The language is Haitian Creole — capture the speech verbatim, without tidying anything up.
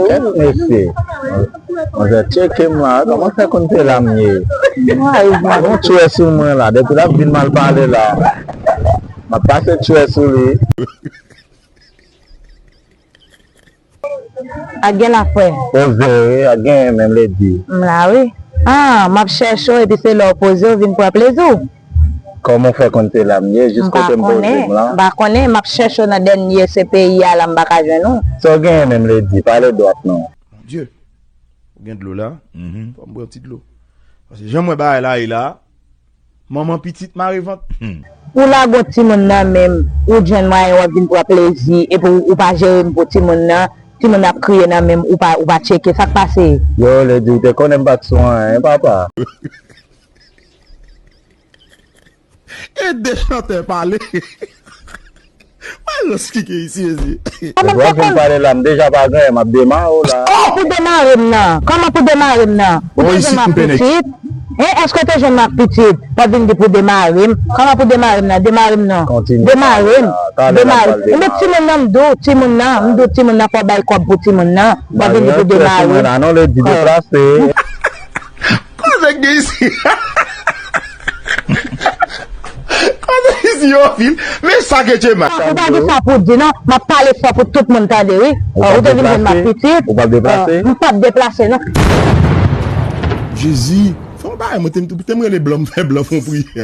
Kèt mesye. Manzè tcheke m la, kòman fè konn se la m ye? Ay, gon tchwè sou mwen la, depi l ap vin m al pale la. M ap pase tchwè sou li. Ak gen la frè. Poze wi, ak genyen menm ledi. M la wi. Ah, m ap chèche w epi se lè w poze w vin pran plezi w. Kòman w fè konn se la m ye, jis kote m poze m la? M pa konnen, m ap chèche w nan dènye se peyi a la m pa ka jwenn ou. Sa w genyen menm ledi, pale dwat non. Bondye, ou gen dlo la? Fò m bwè yon ti dlo. Paske jan m wè bagay la ye la, manman pitit mare vant. Ou lage yon timoun nan men m, ou jwenn mwayen w ap vin pran plezi, epi w, ou pa jere m pou timoun nan, timoun nan ap kriye nan men m, ou pa, ou pa tcheke, sa k pase? Yo, ledi, ou te konnen m pa t sou anyen, papa. Ede chantè pale. Wè lòs ki gen isi, mezi. Ou vin pale la, m deja pa gen, m ap demare w la. Oh, pou demare m nan. Kòman pou demare m nan? Ou te jwenn m ak pitit? Hein, èske w te jwenn m ak pitit? W ap vin di pou demare m. Kòman pou demare m nan? Demare m non. Demare m. Demare m. Enben timoun nan m di w, timoun nan, m di w timoun nan fò w bay kòb pou timoun nan. W ap vin di pou demare m. Non, lè di deplase. Koze k gen isi? Koze isi yo anpil. Men sa ke Djema. Ou pa gen sa pou di non. M ap pale fò pou tout moun tande wi. Ou te vin jwenn m ak pitit. Ou p ap deplase? M p ap deplase non. Jezi, fè yon bagay, mwen te m te m rele blan, m fè blan fè yon priyè.